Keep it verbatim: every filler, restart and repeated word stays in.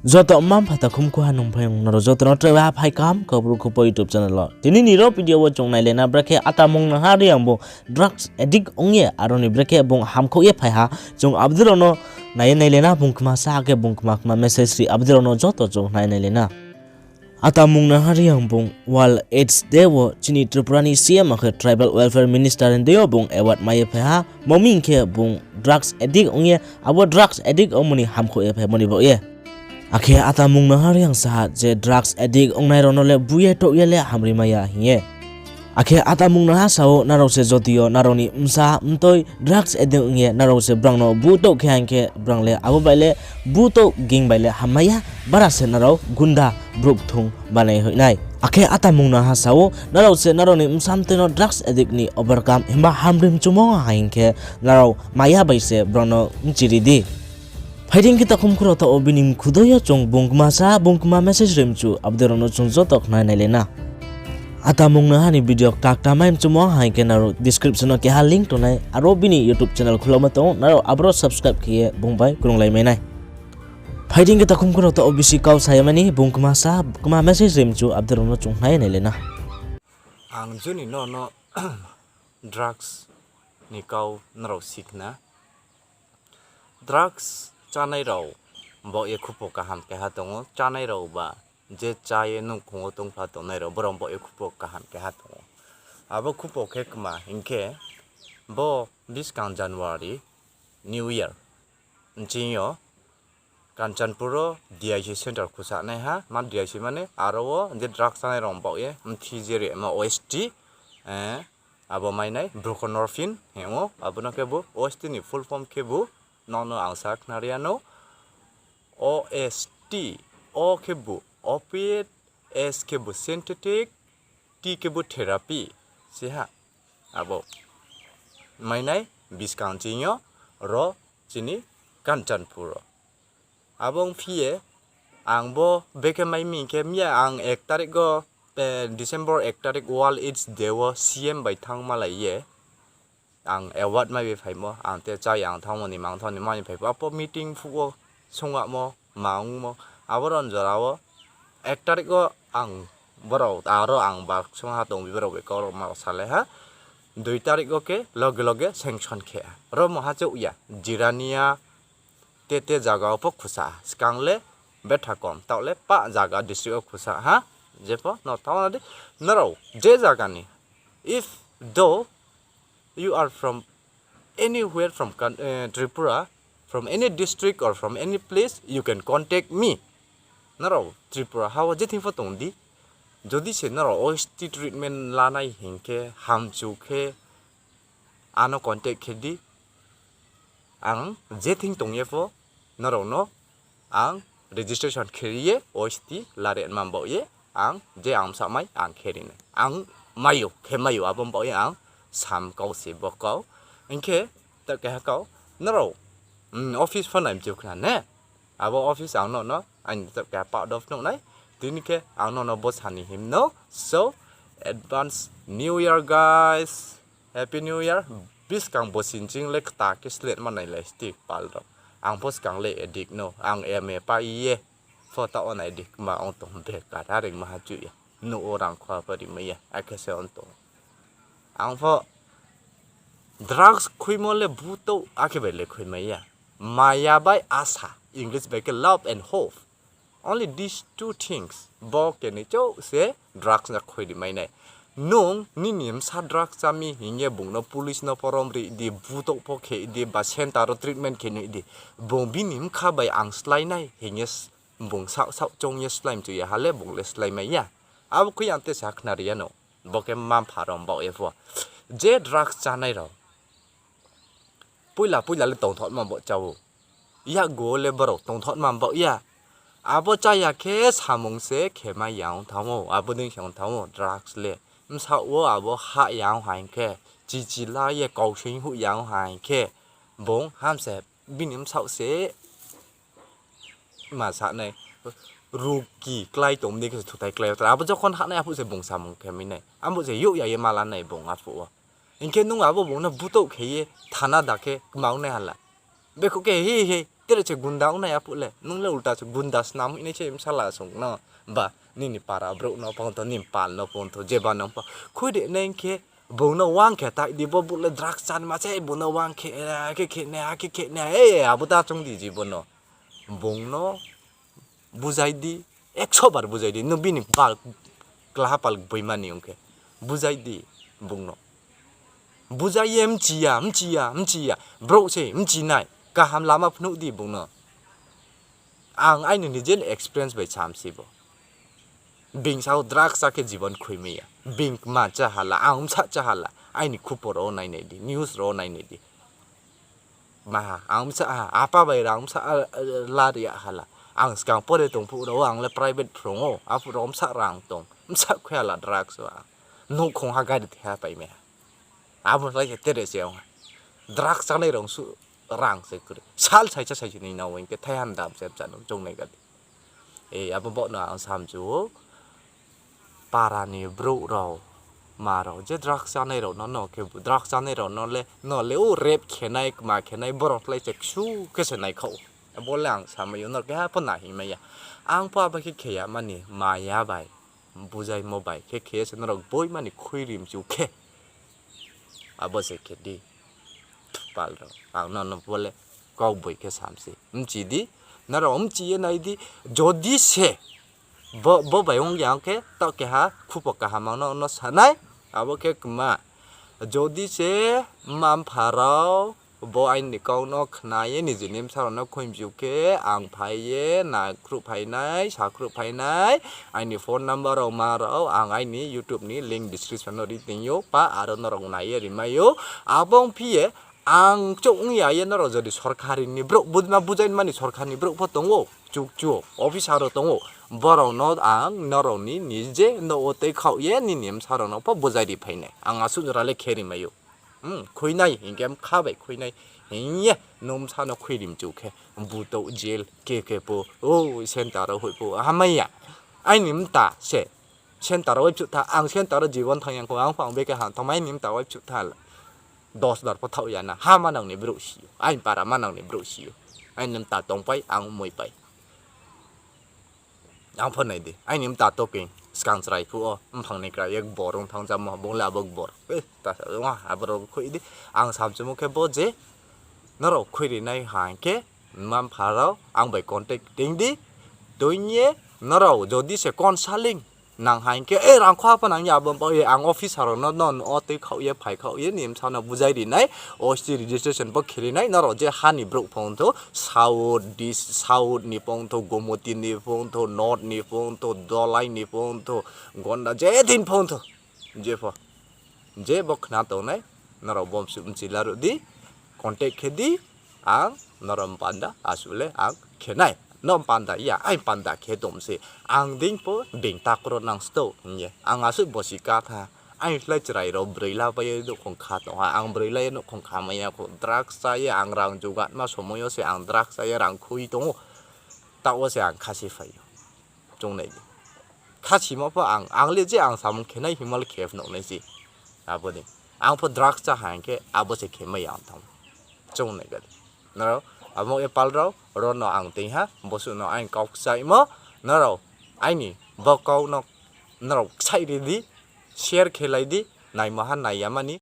Joto mma-mpha takhum khu ha nung phaiyong nrao joto no tre ha phai kaham Kaubru Khupo YouTube channel wo. Tini ni ro video wo chung nailai na brekhe ata mung nangha Reang bung drugs addict ong ye aro ni brekhe bung hamkhouh ye phai ha. Chung abo dei rao no nai ye nailai na, bung kma sa ha khe bung kma kma message ri, abo dei rao no joto chung nai nailai na. Ata mung nangha Reang bung World AIDS Day wo chini Tripura ni C M akhe Tribal Welfare Minister ni deing yo bung award mai ye phai ha. Mo mi hing khe bung drugs addict ong ye, abo drugs addict ongmo ni hamkhouh ye phaimo ni baoh ye. Akhe ata mung nangha Reang sa ha je drugs addict ongnai rao no le bu ye touh ye le hamri mai ya hing ye. Akhe ata mung nangha sa ou, nrao se jodi yo nrao ni bsa mtoi drugs addict ong ye nrao se brang no bu touh khe hing khe brang le abo bai le bu touh ging bai le hammai ya, bara se nrao gunda brouh kthung banai hoih nai. Akhe ata mung nangha sa ou, nrao se nrao ni bsa mtoi no drugs addict ni overcome himba hamri mchumo ha hing khe nrao maya bai se brang no mchiri di. Phai di hing khe takhum khu rao taoh wo bini mkhu dei yo chung bung kma sa, bung kma message ri mchu, abo dei rao no chung joto khnai nailai na. Ata mung nangha ni video kta kta mai mchumo ha hing khe nrao description wo keha link tongnai, aro bini YouTube channel khulamo tong ou, nrao aboro subscribe khe ye bung bai krunglai mai nai. Phai di hing khe takhum khu rao taoh wo bisi kau sa ya mani, bung kma sa, kma message ri mchu, abo dei rao no chung khnai nailai na. Ang juni no no drugs ni kau nrao sikhna. Drugs chánai rao baoh ye khupo kaham keha tong ou, chánai rao ba je chá ye nouhkhong wo tongpha tongnai rao, brao baoh ye khupo kaham keha tong ou. Abo khupo khe kma hing khe, bo buskang January, New Year, nching yo Kanchanpur wo D I C center khusanaiha, ma D I C mane aro wo je drugs chánai rao baoh ye mthi je rimo O S T, abo mainai buprenorphine hing ou, abo no khebu O S T ni full form khebu, nono ang sa khnari ya no, O S T, O khebu opiate, S khebu synthetic, T khebu therapy, si ha. Abo mainai buskang ching yo ro chini Kanchanpur wo. Abo ongphi ye ang bo bekhe mai mi hing khe miya ang ek tarik wo, December ek tarik World AIDS Day wo C M bai thanngmalai ye ang award mai bai phaimo, ang te chá ya ang thanngmo ni mang thanng ni mai phai pho, apo meeting phuh wo sungamo, ma ongmo, abo rao ni jora wo ek tarik wo ang brao, aro ang ba sungha tong bi brao bai kau rao ma salai ha, dui tarik wo khe loge loge sanction khe ha. Ro moha chouh ya, Jirania, te te zaga wo pho khusa ha. Skang le betha kom, taoh le pah zaga district wo khusa ha. Jepho no thanng na di, nrao je zaga ni, if though you are from anywhere from Tripura, from any district or from any place, you can contact me. Nrao Tripura ha wo je thing pho tong di, jodi se nrao O S T treatment lanai hing khe, hamchu khe, ano contact khe di. Ang je thing tong ye pho nrao no ang registration khe ri ye O S T lare man baoh ye ang je ang bsa mai ang khe ri nai. Ang mai ou, khe mai ou, abo baoh ye ang sam kau se bo kau. Hing khe, ta keha kau, nrao office pho nai mchu khna ne? Abo office ang no no, aini ta keha pah dof nuh nai. Tini khe ang no no bo sani him no. So, advance New Year, guys. Happy New Year. Buskang bosi nching le kta khe slate ma nai lai sti pal rao. Ang pho skang le addict no, ang M A pai ye pho taoh wo nai di, kma ong tong bekar, ha ring ma ha chu ya. Nouh wo rang kho pho ri mai ya, akhe se ong tong. Ang pho drugs khuimo le butouh akhe bai le khui mai ya. Maya bai asa, English bai khe love and hope. Only these two things. Bo keni chouh se drugs no khui ri mai nai. Nung nini bsa drugs chá mi hing ye bung no police no pho rom ri di, butouh pho khe di, ba center wo treatment khe ni di. Bung bini bkha bai ang slái nai hing ye bung saoh saoh choung ye slái mchu ya ha le bung le slái mai ya. Abo khui ang te sa khnari ya no. Bo khe mma-mpha rao baoh ye pho. Je drugs chánai rao poila poila le tongthotma baoh chá ou. Yakgu wo le brao tongthotma baoh ya. Abo chá ya khe samung se khe mai ya ong thanng ou, abo dei se ong thanng ou drugs le. Bsaoh wo abo hah ya ong ha hing khe, chichi la ye kausoing huh ya ong ha hing khe, bung ham se bini bsaoh se ma sa nai, ruki klái tong dei khe se thuthai klái o tra. Abo jokhon hahnai aphuh se bung samung khe mai nai. Abo se youh ya ye ma la nai bung aphuh wo. Hing khe nung abo bung no butouh khe ye thana da khe kma ong nai ha la. Bekhouh khe hi hi Tere se gunda ong nai aphuh le, nung le ulta se gunda snam hing nai se bsala song no. Ba, nini para brouh no pho ong tho, nini pal no pho ong tho, jeba no pho. Khui de nai khe, bung no wang khe tai di, bo brouh le drugs chánma se, bung no wang khe, eh, akhe khe nai, akhe khe nai, eh, abo ta choung di jibon no. Bung no bujai di, ekso bar bujai di, nung bini pal, klaha pal gboima ni ong khe. Bujai di, bung no. Bujai ye mchi ya, mchi ya, mchi ya. Brouh se mchi nai. Kaham lama phnuh di bung no. Ang aini nije ni experience bai sam se bo. Being sao drugs chá khe jibon khui mai ya. Being kma chá hala, ang bsa chá hala. Aini khupor rao nai nai di, news rao nai nai di. Maha, ang bsa ha, apa bai rang bsa, ah, ah, la ri ya hala. Ang skang pore tong phuh rao, ang le private phrung ou, aphuh rao bsa rang tong, bsa khui hala drugs o ang. Nouhkhong ha gari thaiha pai mai ha. Abo lai khe tere se ong ha. Drugs chánai rao suh rang se kri. Sal saisa saisa ni nao hing khe thaiha ni dam se bsa no choung nai gadi. E, abo bo no ang samchu ou. Para ni brouh rao, ma rao, je drugs chánai rao no, no khe drugs chánai rao no le, no le o rape khe nai, kma khe nai, borao klái se ksu khe se naikhaoh ou. Abo le ang samai ou, nrao keha pho na hing mai ya. Ang pho abo khe khe ya mani, maya bai, bujaimo bai khe khe ye se nrao gboima ni khuiri mchu khe. Abo se khe di. Pal rao, ang no no bo le kau boi khe sam se. Mchi di, nrao mchi ye nai di, jodi se bo, bo bai ong ya ong khe, taoh keha khupo kaham ang no, no sa nai, abo khe kma. Jodi se mma-mpha rao bo aini kau no khna ye nijeni bsa rao no khuimchu khe, ang phai ye nakhruh phai nai, sakhruh phai nai, aini phone number rao ma rao ang aini YouTube ni link description no ri tong ou, pa aro nrao nai ye ri mai ou. Abo ong phi ye, ang chouh ong ya ye nrao jodi sorkari ni brouh, budma bujainma ni sorkar ni brouh pho tong ou, chukchu officer rao tong ou, borao no ang nrao ni nije nouh wo tei khaoh ye nini bsa rao no pho bujai ri phai nai. Ang asuh jora le khe ri mai ou. Hmm, khui nai, hing khe bkha bai khui nai. Hing ye, nung bsa no khuiri mchu khe, butouh jail, ke ke pho, o, center wo hoih pho, hamai ya. Aini mta se, center wo waiphuh tha, ang center wo jibon thanng ya kho, ang pho ang bekhe ha tongmai, aini mta waiphuh tha la. Dos bar pho thaoh ya na, ha manang ni brouh si ou, aini para manang ni brouh si ou. Aini mta tongpai, ang moi pai. Ang pho nai di, aini mta toking, skang chrai phuh wo, mphang ni kra ye gbor ong thanng jamo, bung le abo gbor. Eh, ta sa ong ha, abo rao khui di, ang samchumo khe bo je, nrao khuiri nai ha hing khe, mma-mpha rao, ang bai contact tong di, tong ye, nrao jodi se counselling nang ha hing khe, eh, rang kho ha pho nang ya, abo bo ye, ang officer rao no, no, no, o tei khaoh ye, phai khaoh ye, nini bsa no bujai ri nai, O C registration pho khe ri nai, nrao je ha ni brouh pho ong thou, South, East, South ni pho ong thou, Gomoti ni pho ong thou, North ni pho ong thou, Dolai ni pho ong thou, Gonda, je thing pho ong thou, je pho. Je bo khna tongnai, nrao bo msuh mchi laruh di, contact khe di, ang nrao mpanda asuh le ang khe nai. Nrao mpanda ya, aini panda khe tong se. Ang dei pho being takro nang stouh hing ye. Ang asuh bosi ka tha. Aini slái chrai rao broi la bai ye nouhkhong kha tong ha. Ang broi la ye nouhkhong kha mai ya kho. Drugs chá ye ang rang jugatma somoi yo se ang drugs chá ye rang khui tong ou. Taoh wo se ang khasi phai ou. Chung nai di. Khasimo pho ang, ang le je ang samung khe nai hingmo le khe phnuh nai se. Abo ni. Ang pho drugs chá ha hing khe abo se khe mai ya ong thanng. Chung nai gadi. Nrao, abo ye pal rao, ro no ang tei ha, bosuh no aini kau kchaimo, nrao, aini, bo kau no, nrao kchai ri di, share khe lai di, naimo ha nai ya mani.